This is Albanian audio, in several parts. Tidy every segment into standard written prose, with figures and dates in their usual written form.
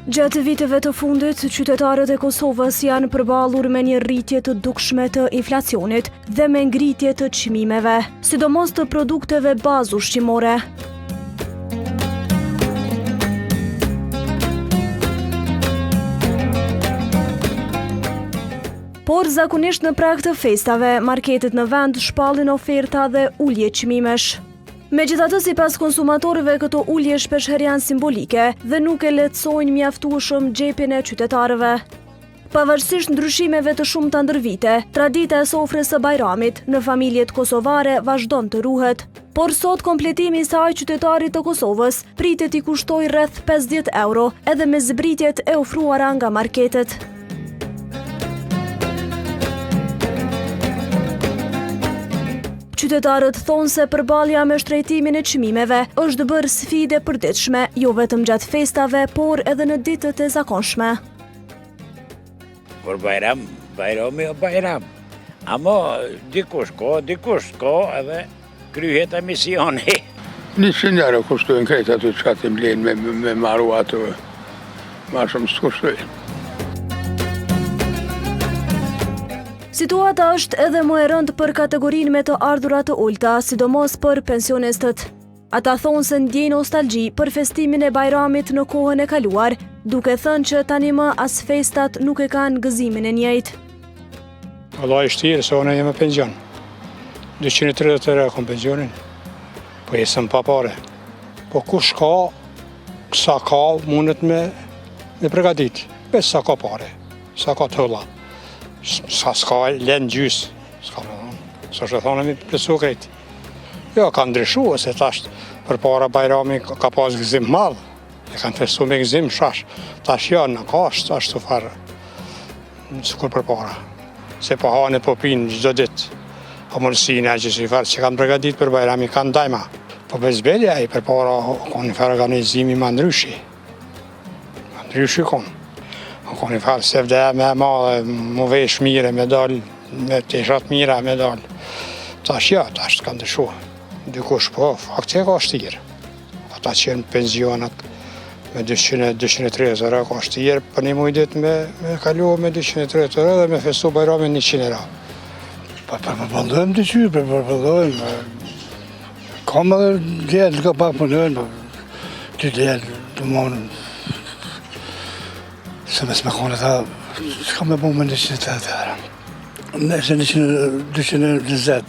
Gjatë viteve të fundit, qytetarët e Kosovës janë përballur me një rritje të dukshme të inflacionit dhe me ngritje të çmimeve, sidomos të produkteve bazë ushqimore. Por zakonisht në prag të festave, marketet në vend shpallin oferta dhe ulje çmimesh. Megjithatë, sipas konsumatorëve, këto ulje shpeshherë janë simbolike dhe nuk e lehtësojnë mjaftueshëm xhepin e qytetarëve. Pavarësisht ndryshimeve të shumta ndër vite, tradita e sofrës së Bajramit në familjet kosovare vazhdon të ruhet. Por sot kompletimi i saj qytetarit të Kosovës pritet t'i kushtojë rreth 50 euro edhe me zbritjet e ofruara nga marketet. Qytetarët thonë se përballja me shtrenjtimin e çmimeve është bërë sfidë e përditshme, jo vetëm gjatë festave, por edhe në ditët e zakonshme. Për bajram, bajrami o bajram. Amo, dikush ko, dikush s'ko, edhe kryhet emisioni. 100 euro kushtojnë krejt ato çka ti blen me, me maru ato. Ma shumë s'kushtojnë. Situata është edhe më e rëndë për kategorinë me të ardhura të ulëta, sidomos për pensionistët. Ata thonë se ndjejnë nostalgji për festimin e Bajramit në kohën e kaluar, duke thënë që tani më as festat nuk e kanë gëzimin e njëjtë. Valla e shtirë, se unë jam me penzion. 230 euro kom penzionin, po jesëm pa pare. Po kush ka, sa ka, mundet me, me pregadit. Veç sa ka pare, sa ka të holla. Sa s'ka, len gjysë, s'ka me thonë. S'është e thonë me plotësu krejt. Jo, ka ndryshu, se tash përpara Bajrami ka pas gëzim madh. E kanë festu me gëzim, shash. Tash jo, nuk ka ashtu ashtu farë sikur përpara. Se po hanë po pinë çdo ditë. Po mundësinë e gjithë farë që kanë përgatit për Bajrami kanë dajma. Po bezbelja i përpara ka një farë organizimi ma ndryshe. Ma ndryshe konë. Ka një farë sevde me e madhe, mu vesh mire me dalë, me teshat mira me dalë. Tash jo, tash ka ndryshu. Dikush po, fakt e ka shtirë. Ata që janë pensionat me 200, 230 euro ka shtirë për një muj ditë me, me kalu me 230 euro dhe me festu bajramin 100 euro. Po për përballojmë të qyrë, për përballojmë. Kam edhe djelë ka pak punojnë, po ty djelë, të monë, se mes me kone ta, s'ka me bo me 130 euro. Nëse 220,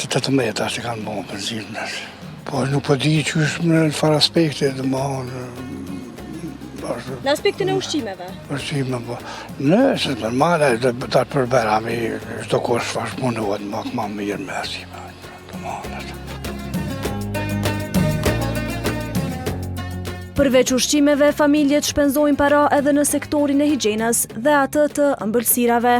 18 tash e kanë bo për zirë, Po nuk po di qysh në farë aspekte, domethonë... Në aspektin e ushqimeve? Ushqime, po. Nëse, normale, dhe për Bajrami, çdo kush është munduhet, ma ma mirë me ushqime, domethonë. Përveç ushqimeve, familjet shpenzojnë para edhe në sektorin e higjienës dhe atë të ëmbëlsirave.